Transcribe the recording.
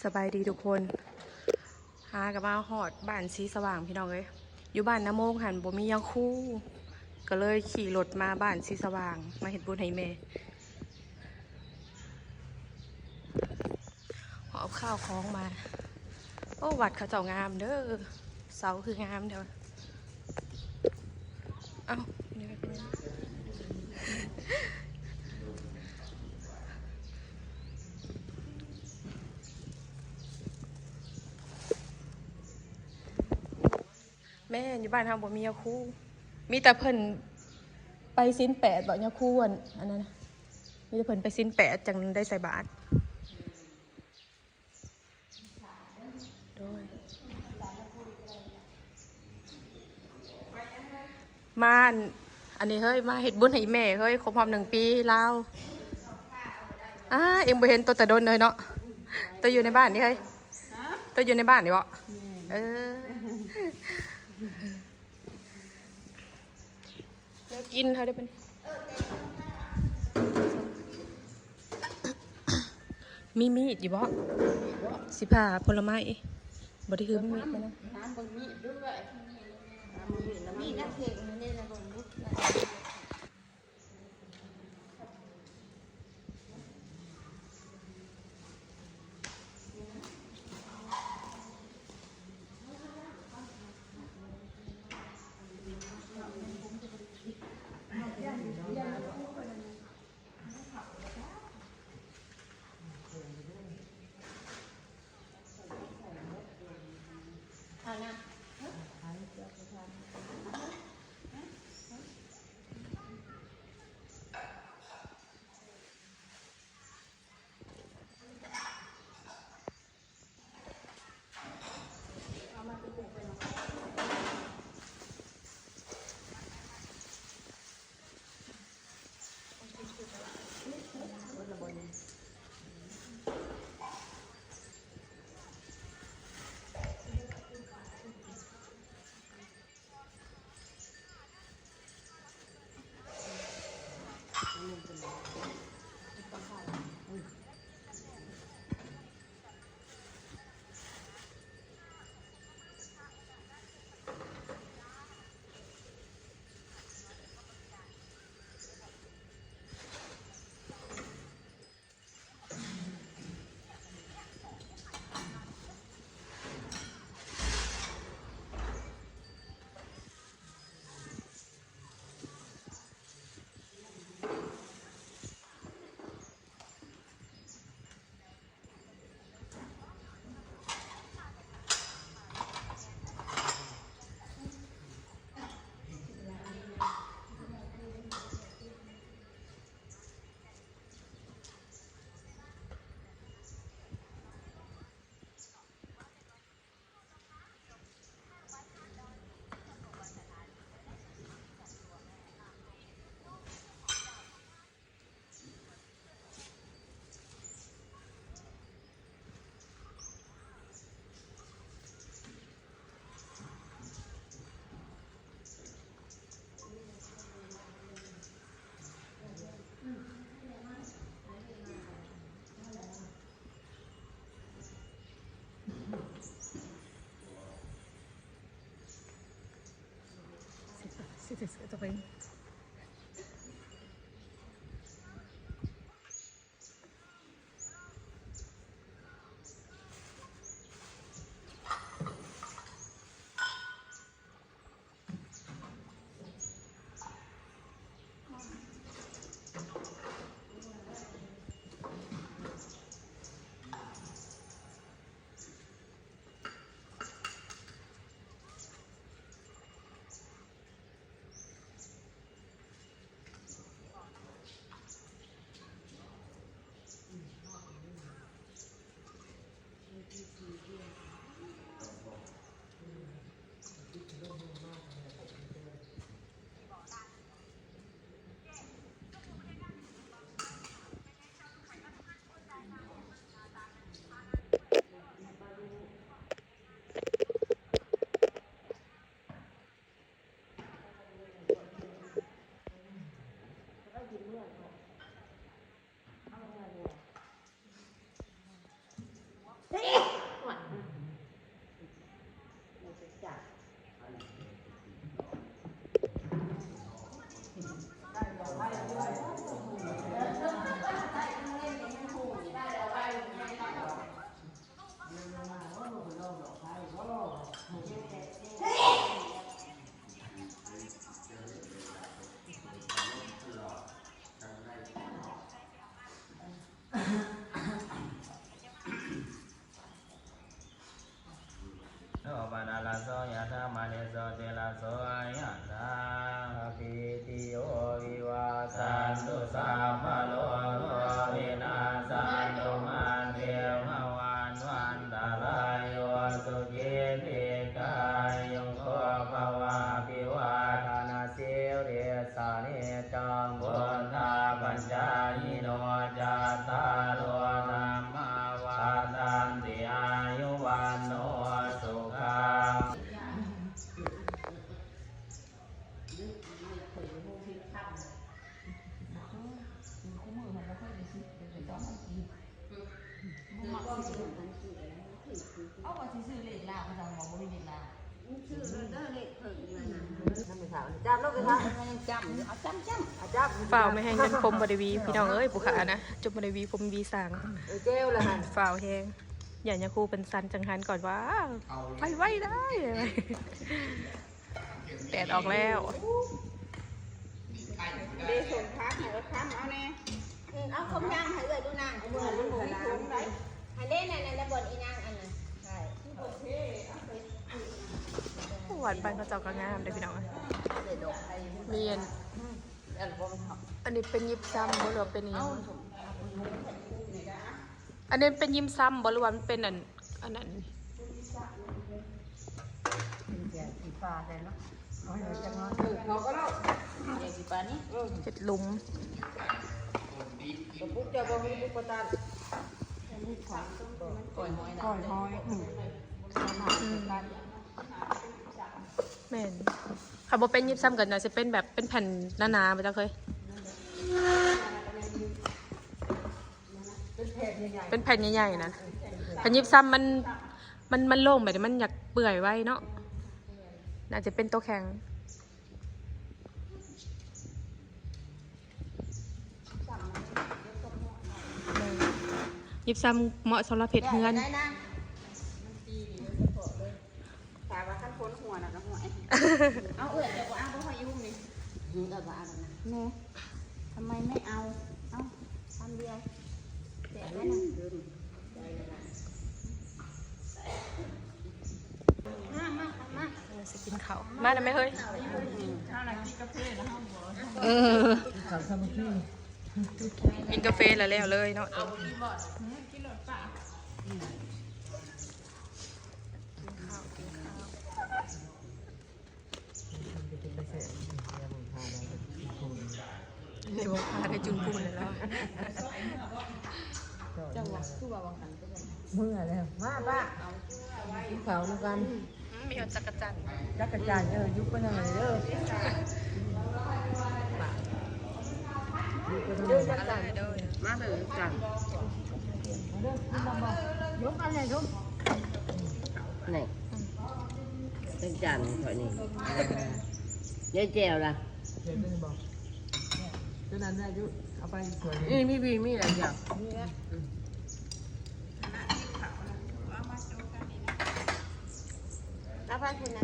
ສະບາຍດີທຸກຄົນ ຫາກໍມາຮອດບ້ານສີສະຫວ່າງພີ່ນ້ອງເອີຍ. ຢູ່ບ້ານນາໂມງຫັ້ນບໍ່ມີຍາຄູ ກໍເລີຍຂີ່ລົດມາບ້ານສີສະຫວ່າງ ມາເຮັດບຸນໃຫ້ແມ່. ຫອບຂ້າວຂອງມາ. ໂອ້ ວັດເຂົາເຈົ້າງາມເດີ ເສົາຄືງາມແທ້ວະ. ເອົ້າ ແມ່ນ ຢູ່ບ້ານເຮົາບໍ່ມີຍາຄູ ມີແຕ່ເພິ່ນໄປສິນແປດບໍ ຍາຄູອັນ ອັນນັ້ນນະ ມີແຕ່ເພິ່ນໄປສິນແປດຈັ່ງໄດ້ໃສ່ບາດ. ໂດຍ ມາອັນ ອັນນີ້ເຮີ້ຍ ມາເຮັດບຸນໃຫ້ອີ່ແມ່ເຮີ້ຍ ຄົບຮອບໜຶ່ງປີລາວ. ອ້າ ເອງບໍ່ເຫັນໂຕແຕ່ດົນເລີຍເນາະ ໂຕຢູ່ໃນບ້ານນີ້ເຮີ້ຍ ໂຕຢູ່ໃນບ້ານນີ້ບໍ? ແມ່ນ ເອີ ແນວກິນເຮົາໄດ້ເປັນ ມີມີດຢູ່ບໍ? ຊິຜ່າຜົນລະໄມ້ ບໍ່ໄດ້ຖືມີດມານຳ. ຫາເບິ່ງມີດດ້ວຍ ມີດນະເພງນີ້ນະ ເບິ່ງດູ. ໂນ ປະນະລະໂສ ຍະຖາ ມະນີ ໂຊຕິລະໂສ ຍະຖາ ສາບພີຕິໂຍ ວິວັດຊັນຕຸ ສັບພະໂລໂກ ວິນັດສັນຕຸ ມາເຕ ພະວັດວັນຕະລາໂຍ ສຸຂີ ດີກາຍຸໂກ ພະວະ ອະພິວາທະນະ ສິລິສະເນຈັງ ພຸດທະປັນຈາຍິໂນ ຈັດຕາໂລ ທຳມາ ວັດທັນຕິ ອາຍຸ ວັນໂນ ສຸຂັງ ເອົາວ່າຊິຊື້ເລກລາວ ເຂົາເຈົ້າບອກບໍ່ມີເລກລາວ. ຟ້າວແມ່ແຮງຈົນຜົມບໍ່ໄດ້ຫວີ ພີ່ນ້ອງເອີຍ ຜູ້ຂ້ານະ ຈົນບໍ່ໄດ້ຫວີຜົມຫວີສ້າງ ເອີ ເຈວລະຫັ້ນ ຟ້າວແຮງ ຢ້ານຍາຄູເພິ່ນສັ່ນຈັງຫັນກ່ອນວ່າ ໄວໆ ໄດ້ ແດດອອກແລ້ວ. ເດ ສົ້ມຜັກໃຫ້ເອື້ອຍຄຳເອົາແດ່. ອືມ ເອົາຂອງຍາງໃຫ້ເອື້ອຍດູນາງ ເອົາມື ມັນບໍ່ມີຖົງໃດ. ຫັ້ນເດ້ ນັ້ນ ນັ້ນ ບ່ອນອີນາງອັນນັ້ນ ໃຊ່ ວັດບ້ານເຂົາເຈົ້າກໍງາມເດ້ພີ່ນ້ອງ. ມີອັນ ອັນນີ້ເປັນຢິບຊຳບໍ່ ຫຼືວ່າເປັນອີ່ຫຍັງ? ອັນນີ້ເປັນຢິບຊຳບໍ່ ຫຼືວ່າມັນເປັນອັນ ອັນນັ້ນ ເປັນແກງຂີ້ປາໄດ້ເນາະ ເອົາໃຫ້ໜ້ອຍຈັກໜ້ອຍ ເອີ ເຂົາກໍເນາະ ແກງຂີ້ປານີ້ ເອີ ເຮັດຫຼຸມ ກະປຸກເຈົ້າບໍ່ມີປຸກປະຕານ ກ້ອຍຫອຍ ກ້ອຍຫອຍ ອືມ ອືມ ແມ່ນ ຖ້າບໍ່ເປັນຢິບຊຳກໍໜ້າຊິເປັນແບບເປັນແຜ່ນໜາໆ ບໍ່ຈັກເຄີຍ ເປັນແຜ່ນໃຫຍ່ໆ ນະ ແຜ່ນຍິບຊຳມັນ ມັນ ມັນໂລ່ງແບບນີ້ ມັນຢາກເປື່ອຍໄວເນາະ ໜ້າຈະເປັນໂຕແຂງ. ຍິບຊຳເໝາະສຳລັບເຮັດເຮືອນ. ຖ້າວ່າຄັນຄົນຫົວນະກໍຫົວ ເອົາເອື້ອຍ ເຈົ້າບໍ່ເອົາບໍ່ຄ່ອຍຢູ່ນີ້ ເອີ ບໍ່ເອົາແລ້ວນະ ໜູ ທຳໄມໄມ່ເອົາ ເອົາຄຳດຽວ ແຈກໄວ້ນະ ມາ ມາ ມາ ເອີ ຊິກິນເຂົ້າ ມານຳແມ່ເຮີ້ຍ ເຮົານະກິນກາເຟແລ້ວເຮົາບໍ່ ເອີ ກິນກາເຟແລ້ວແລ້ວເລີຍເນາະ ກິນໂລດປ້າ ກິນເຂົ້າ ກິນເຂົ້າ. ຊິບໍ່ພາໄດ້ຈຸ້ງປູນແລ້ວ ເຈົ້າວ່າຄືວ່າວ່າຫັ້ນ ເມື່ອແລ້ວ ມາປ້າ ກິນເຂົ້ານຳກັນ ອືມ ມີຮອດຈັກກະຈັນ ຈັກກະຈັນ ເອີ ຢູ່ເພິ່ນນັ້ນເດີ ຢູ່ເພິ່ນນັ້ນເດີ ມາເດີຈັນ ມາເດີ ກິນນຳບໍ່ ຍົກອັນໃຫຍ່ດູ ນີ້ ເປັນຈານຂ້ອຍນີ້ ຍາຍແຈ່ວລະ ເປັນບໍ່ ຕົວນັ້ນນະ ຢູ່ ເອົາໄປສວຍ ນີ້ ມີ ມີ ມີຫຼາຍຢ່າງ ນີ້ນະ ເອົາໄປພຸ້ນນະ.